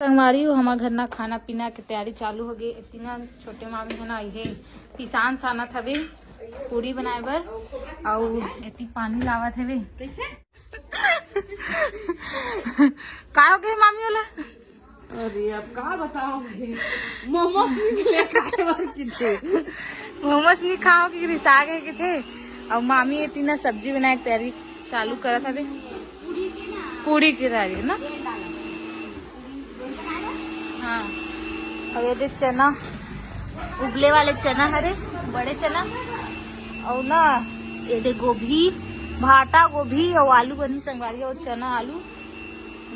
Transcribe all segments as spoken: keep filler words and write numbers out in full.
संगवारी हो, हमर घर ना खाना पीना के तैयारी चालू हो गे। एती ना छोटे मामी हो ना, इहे पिसान सानत हवे पूड़ी बनाए बर, अउ एती पानी लावत हवे। का हो गे मामी वाला? अरे, अब का बताओ, मोमोज नहीं मिले खाए बर किथे। मोमोज नहीं खाओ कि रिसा गे किथे। अउ मामी एती ना सब्जी बनाए के तैयारी चालू करत हवे। पूड़ी के तैयारी ना। हाँ, अउ ये दे चना, उबले वाले चना हरे, बड़े चना, अउ ना ये दे गोभी, भाटा गोभी अउ आलू बनही संगवारी, अउ चना आलू,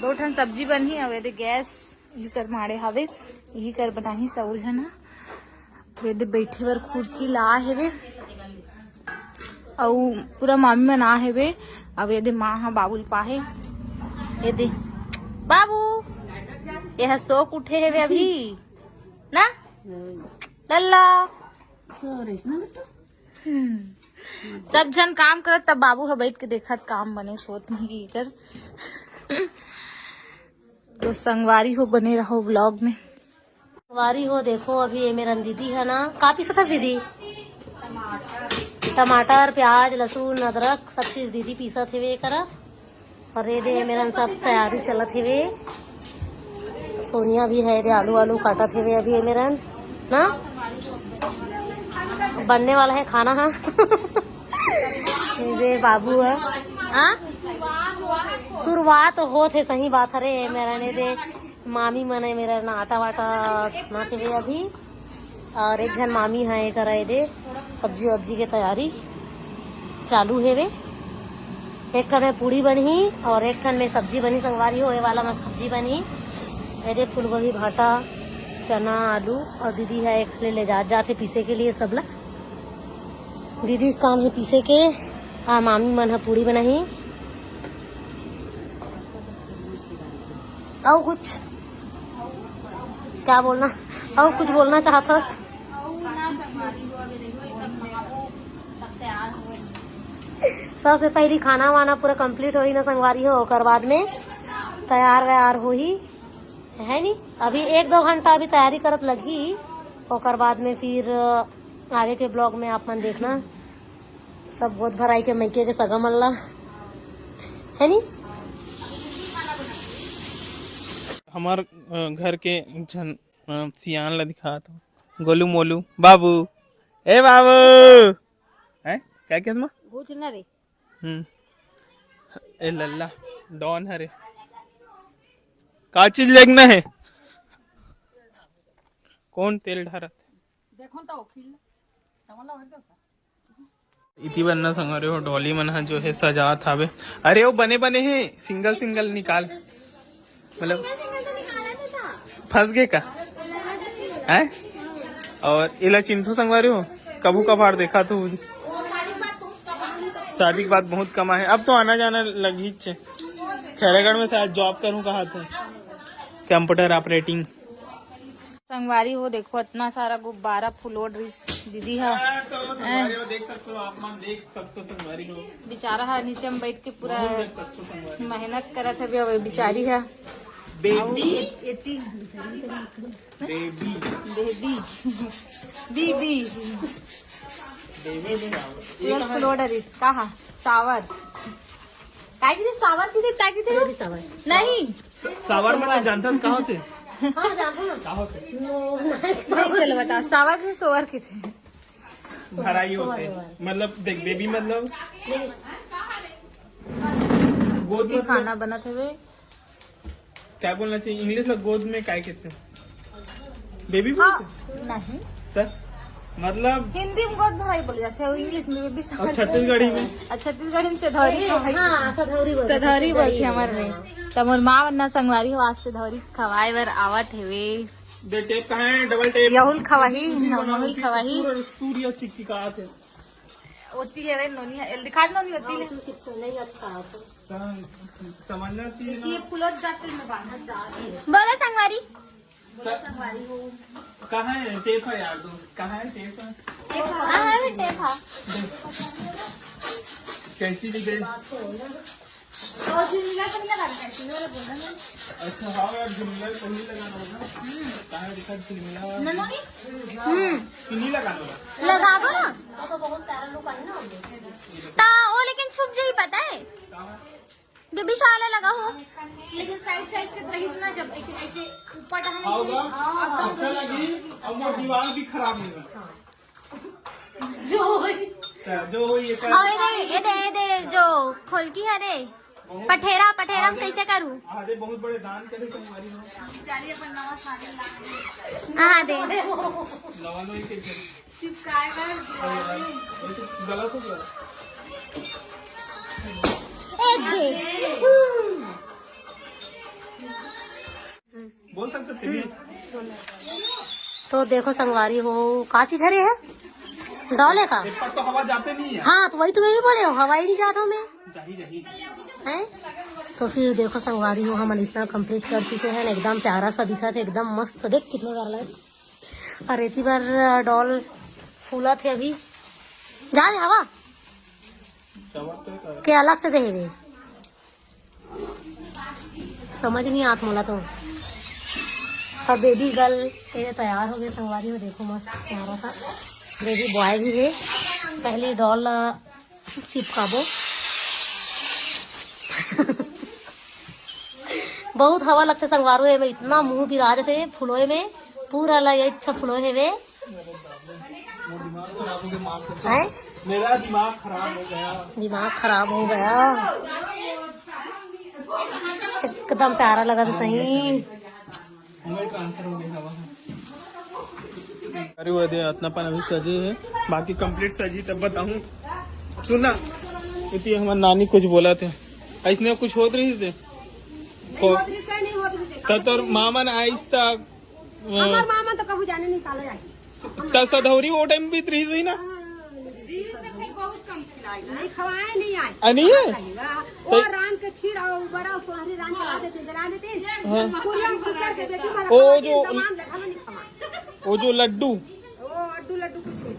दो ठन सब्जी बनही। अउ ये दे गैस इही कर माड़े हावे, इही कर बनाही सौर झन ह। ये दे बैठे बर कुर्सी ला हेवे, अउ पूरा मामी मन आ हेवे। अब ये दे माँ ह बाबू ल पाहे, ये दे बाबू, ये ह सो के उठे हेवे अभी ना लल्ला। हम्म। सब झन काम करत, तब बाबू ह बैठ के देखत काम बने सोत नहीं कर। तो संगवारी हो, बने रहो vlog में। संगवारी हो, देखो अभी ये मेरन दीदी है ना, का पीसत हस दीदी? टमाटर, प्याज, लहसुन, अदरक सब चीज दीदी पीसत हेवे करा। और ये दे मेरन सब तैयारी चलत हेवे। सोनिया भी है, ये दे आलू आलू काटत हेवे अभी ये मेरन ना, बनने वाला है खाना। हाँ। ये दे बाबू है। हाँ, शुरुआत होत हे, सही बात। अरे मेरन ये दे मामी मन हे मेरन आटा वाटा सानत हेवे अभी, और एक झन मामी है, ये करा ये दे सब्जी वब्जी के तैयारी चालू हेवे। एक ठन में पूड़ी बनही और एक ठन में सब्जी बनही संगवारी हो। ये वाला में सब्जी बनही, ये दे फूलगोभी, भाटा, चना, आलू, और दीदी है एक ले, ले जात जात हे पीसे के लिए सबला। दीदी के काम हे पीसे के, और मामी मन ह पूड़ी बनाही। अउ कुछ क्या बोलना, अउ कुछ बोलना चाहत हस? सबसे पहली खाना वाना पूरा complete होही ना संगवारी हो, ओकर बाद में तैयार वैयार होही, है नी? अभी एक दो घंटा अभी तैयारी करत लगही, ओकर बाद में फिर आगे के vlog में आप मन देखना। सब गोद भराई के मइके के सगा मन ला, है नी? हमार, अ, घर के झन, अ, सियान ला दिखात हो, गोलू मोलू बाबू। ए बाबू, हैं, क्या किया तुम? भूत ना रे। हम्म। ए लल्ला, डॉन हरे। का चीज लेगना है? कौन तेल ढारत? देखो तो खिल, समझ लो, एकदम। इति बर ना संगवारी हो, डॉली मन ह जो है सजात हावे। अरे वो बने बने हे, single single निकाल, मतलब फंस गे का? हैं? और एला चिंथो संगवारी हो, कभू कभार देखा तो शादी के बाद बहुत कम आहे। अब तो आना जाना लगही चे। खैरागढ़ में शायद job करूँ कहा तो, computer operating। संगवारी हो, देखो, इतना सारा गुब्बारा फुलोट रिस दीदी हा। हाँ, तो संगवारी हो, देख सकते हो, आप मन देख सकते हो, संगवारी हो। बेचारा हा नीचे में बैठ के पूरा बहुत देख सकते हो, संगवारी। मेहनत करत हवे, अउ बेचारी हा। बेबी। अउ एती बेबी। बेबी। बीबी। बेबी सावर। ये पूरा कहाँ है? फुलोट रिस, का हा? सावर। काय किथे सावर किथे, काय किथे? अरे सावर। नहीं। सावर मतलब जानथस का होथे? हाँ, जानथों ना। का होथे? नहीं, चलो बता, सावर किथे, सोवर किथे? भराई होथे। सोवर। मतलब देख, बेबी मतलब गोद ये मतलब खाना बनत हवे। क्या बोलना चाहिए? English में गोद में काय कहते हैं? बेबी हाँ, बोलते हैं? नहीं। सर, मतलब हिंदी में गोद भराई बोले जाथे, अउ English में बेबी और समझ छत्तीसगढ़ी में? अच्छा, छत्तीसगढ़ी में सधौरी ए, कहाई। हाँ, सधौरी बोलथे, सधौरी छत्तीसगढ़ी बोलथे में, हमर में। हाँ। त मोर माँ वरना संगवारी हो, आज सधौरी खवाए बर आवत हेवे। दे टेप कहाँ है? Double tape. यहुल खवाही, दूसरी बनाओ, महूल खवाही। पूरा सूर्य चिकचिकात है। ओती हेवे नोनी, ए, दिखा दे नोनी ओती ले। हाँ, चिपको नहीं अच्छा आता। सम-, समझना चाहिए ना। ये फुलोत जाते में बांधत जाते। बोलो संगवारी। बोलो संगवारी हो। कहाँ है टेप है यार दोस्त? कहाँ है टेप है? टेप है। हाँ, है टेप है। कैंची भी दे। और झिलमिला तो नहीं लगाना है, झिलमिला बोल रहा हूँ। अच्छा, हाँ यार, झिलमिला तो नहीं लगाना होगा। कहाँ है, दिखा झिलमिला? नमोनी? हम्म। कि नहीं लगाना होगा? लगाबो ना। वो तो बहुत प्यारा लुक आने ना। ता वो लेकिन छुप जाई, पता है? कहाँ? बेबी शाला लगा हो। लेकिन साइड साइड के प्लेस ना, जब ऐसे ऐसे ऊपर टहलने हाँ, से होगा। हाँ। अच्छा लगी, अब वो दीवार भी खराब नहीं होगा। जो होई। जो होई, ये कर। और ये दे, ये दे, ये दे, जो खोलकी है रे, पठेरा, पठेरा हम कैसे करूँ? अरे, बहुत बड़े दान करे तुम्हारी माँ। बेचारी अपन नवा साड़ी ला रही है। हाँ, दे। नवा नई के चिपकाए बर दीवार में। ये तो गलत हो गया। ए दे। बोल सकते थे। तो देखो संगवारी हो, का चीज हरे है? डॉल है का? एक पर तो हवा जाते नहीं है। हाँ, तो वही तो मैं भी बोले हूँ, हवा ही नहीं जाता मैं। जाही, जाही। हैं? तो फिर देखो संगवारी हो, हमन इतना कंप्लीट कर चुके हैं, एकदम प्यारा सा दिखत है, एकदम मस्त। देख कितना प्यारा लगे। और एती बार डॉल फूलत है अभी। जा रे हवा। चमक तो कर। के अलग से देहे। समझ नहीं आत मोला तो। और बेबी गर्ल ये तैयार हो गए संगवारी हो, देखो मस्त प्यारा सा बेबी बॉय भी है। पहले डॉल चिपकाबो। बहुत हवा लगते संगवारी हो, एमे इतना मुंह बिराजते फुलोए में, पूरा ला ये अच्छा फुलोए हेवे। हैं? मेरा दिमाग खराब हो गया। दिमाग खराब हो गया। एकदम प्यारा लगा था सही। हमें ट्रांसफर हो गया हवा। अरे वो दे, इतना पान अभी सजे है, बाकी कंप्लीट सजी तब बताऊं। सुन ना, इतनी हमारी नानी कुछ बोला थे, ऐसने कुछ होत रही थे। नहीं होत रही, नहीं होत रही। तो तोर मामा ने आज तक हमार मामा तो कभू जाने नहीं साला जाए। त सधौरी वो टाइम भी रही रही ना। रील से फिर बहुत कम खिलाई। नहीं खवाए, नहीं आए। आ, नहीं है? वो तो रान के खीर और बड़ा सोहरी रान के ला देते, जला देते। हाँ। कुरिया में घुसर के बेटी मारा ओ, खावा जो के सामान लगा लो, नहीं खवाए। वो जो लड्डू। वो अड्डू लड्डू कुछ नहीं।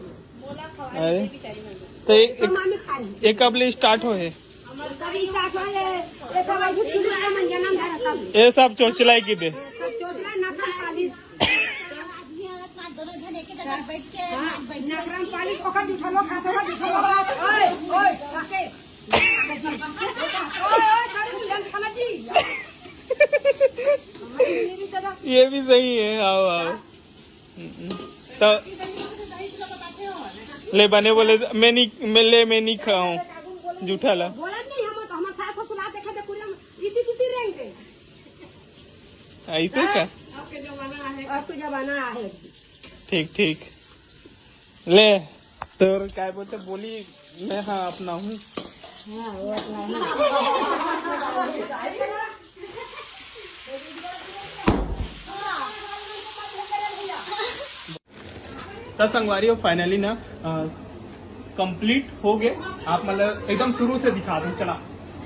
अरे, तो एक, तो मामी खा रही। एक कब ले स्टार्ट हो है? कभी चाट वाले, ये सब अभी चुल्लू का मन जन्म धरा तब। ये सब चोचला की दे। सब चोचला नखरम पालिश। दोनों जन एक ही जगह बैठ के, हाँ, बैठ के। नखरम पालिश, ओकर बिठलो, खात ओकर बिठलो। ओए, ओए, राकेश। ओए, ओए, सारे तू जन खाना जी। हमारी मेरी तरह। ये भी सही है, आओ, आओ। तो ले बने बोले, मैं नहीं, मैं ले, मैं नहीं खाऊं जूठा ला। बोलन नहीं, हम तो हमारे सास ससुर आते खाते पूरे हम इतनी कितनी रेंगे। ऐसे का? आपके जमाना है। आपको जमाना है। ठीक, ठीक। ले, तो क्या बोलते, बोली, मैं हाँ अपना हूँ। हाँ, वो अपना हूँ। त संगवारी हो, फाइनली ना कंप्लीट हो गए। आप मतलब एकदम शुरू से दिखा दो। चला,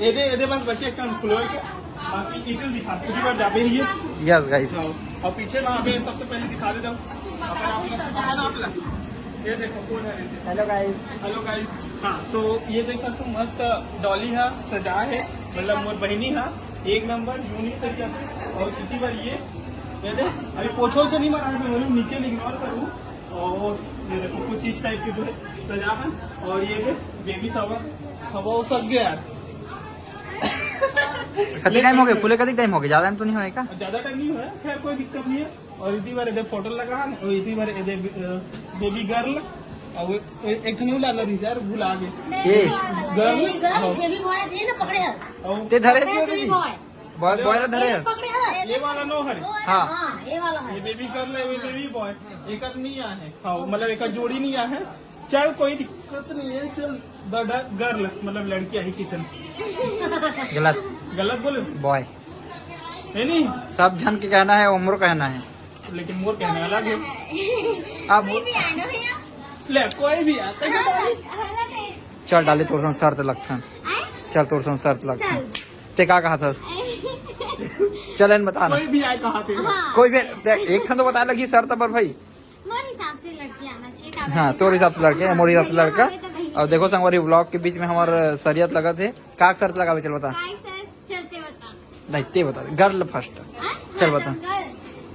एदे एदे बस बचे एक खुलवा के, बाकी डिटेल दिखा, पूरी बार जाबे ही है। यस गाइस। और पीछे वहाँ पे सबसे पहले दिखा देता हूँ। अपन आप लोग, ये देखो कौन है। हेलो गाइस। हेलो गाइस। हाँ, तो ये देख सकते हो, मस्त डॉली है, सजा है, मतलब मोर बहनी है, एक नंबर यूनिक तरीका से। और इतनी बार ये, ये दे, अभी पोछा ओछा नहीं मारा है, मैं बोलूँ नीचे इग्नोर करूँ। और ये देखो, कुछ इस टाइप की जो है सजा है। और ये दे, बेबी शावर, हवा सक गया यार। कति टाइम हो गए फूले, कति टाइम हो गए? ज्यादा टाइम तो नहीं होएगा? ज्यादा टाइम नहीं हुआ है, खैर कोई दिक्कत नहीं है। और इसी बार इधर फोटो लगा है, और इसी बार इधर बेबी गर्ल, और एक ठन ला रही यार, भूला गए। के? गर्ल। बेबी गर्ल, हाँ। बेबी बॉय थे ना, पकड़े हैं। और ते धरे पकड़े क्यों हैं, दीदी? बॉय। बॉय, बॉय ला धरे हैं। पकड़े हैं। ये वाला नो हरे। हाँ। हाँ, ये वाला है। ये बेबी गर्ल है, ये बेबी बॉय। एक आध नहीं आया है। हाँ, मतलब एक आध जोड़ी नहीं आया है। चल, कोई दिक्कत नहीं है, चल। द गर्ल, मतलब लड़की आई कितन। गलत। गलत बोले? बॉय। है नहीं? सब जन के कहना है, उम्र कहना है। लेकिन मोर कहने अलग है। अब कोई भी आए ना भैया। ले, कोई भी आए, कैसे हाँ, डाली? हाँ, हाँ, हाँ। चल डाली, तोर संग शर्त लगथन। आए? चल, तोर संग शर्त लगथन। चल। ते का कहा था? चल, एन बता ना। कोई भी आए कहा थे। हाँ। कोई भी, देख, एक ठन तो बताए लगी शर्त पर भाई। मोर हिसाब से लड़की आना चाहिए, काबर हाँ, कि तोर हिसाब से लड़के, हाँ, मोर हिसाब से भैया लड़का। हवे तो बहिनी और देखो चाहिए। संगवारी, व्लॉग के बीच में हमार शरीयत लगत है। का शर्त लगावे, चल बता। का शर्त? नहीं, ते बता, गर्ल फर्स्ट। चल बता। गर्ल।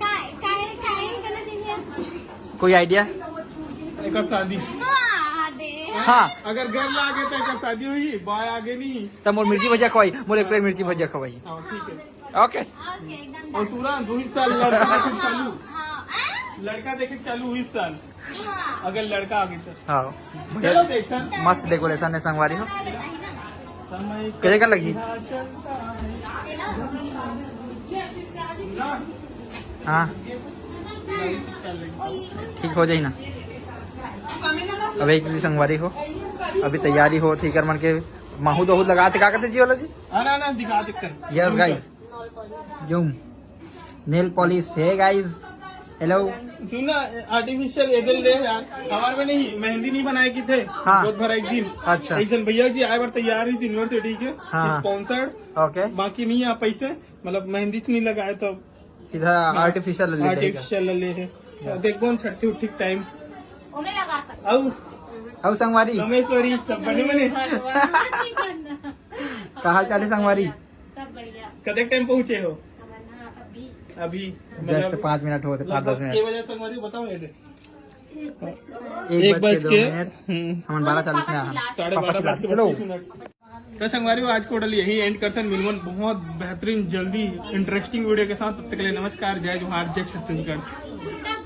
काय, काय, काय करना चाहिए? कोई आइडिया? एकर शादी। हाँ, दे। हाँ। अगर गर्ल आगे तो एकर शादी होही, बॉय आगे नहीं। तब मोर मिर्ची भजिया खवाई, मोर एक प्लेट मिर्ची भजिया खवाई। हाँ, ठीक है। ओके। ओके, एकदम। और तुरंत वही साल लड़का देखे चालू। हाँ, हाँ। लड़का देखे चालू वही साल। हाँ। अगर लड़का आगे तो। हाँ। चलो देखा। मस्त डेकोरेशन है संगवारी हो। समय कहे का लगी? हाँ। ठीक हो जाई ना। अब एक दिन संगवारी हो, अभी तैयारी हो, ठीक है, मन के माहूद वाहूद लगा थे, का कहते जी वाला जी? हाँ, ना, ना, दिखा दे कर। यस गाइस, जूम नेल पॉलिश है गाइस। हेलो। सुन ना, आर्टिफिशियल एदल ले यार, हमारे में नहीं, मेहंदी नहीं बनाए की थे। हाँ। बहुत भरा एक दिन। अच्छा। एक जन भैया जी आए बार तैयार ही यूनिवर्सिटी के, हाँ। स्पॉन्सर्ड। ओके। बाकी नहीं आ पैसे, मतलब मेहंदी च नहीं लगाए तो सीधा आर्टिफिशियल ले लेगा। आर्टिफिशियल ले है। देख कौन छठी उठी टाइम। ओमे लगा सकते। आओ। आओ संगवारी। रमेश्वरी, सब बने बने। भगवान। का हाल चाल है संगवारी? सब बढ़िया। कतेक टाइम पहुँचे हो? हमन ह अभी। अभी, जस्ट मतलब, पाँच मिनट होते, पाँच दस लगभग मिनट। के बजे संगवारी बताओ ये दे। एक एक बज के बज दो के, मिनट। हम्म। हमन बारह चालीस में आहा। साढ़े बारह बज के चलो। बत्तीस मिनट। तो संगवारी हो, आज के होटल यही एंड करथन। मिलवन बहुत बेहतरीन, जल्दी इंटरेस्टिंग वीडियो के साथ। तब तक के लिए नमस्कार, जय जोहार, जय छत्तीसगढ़।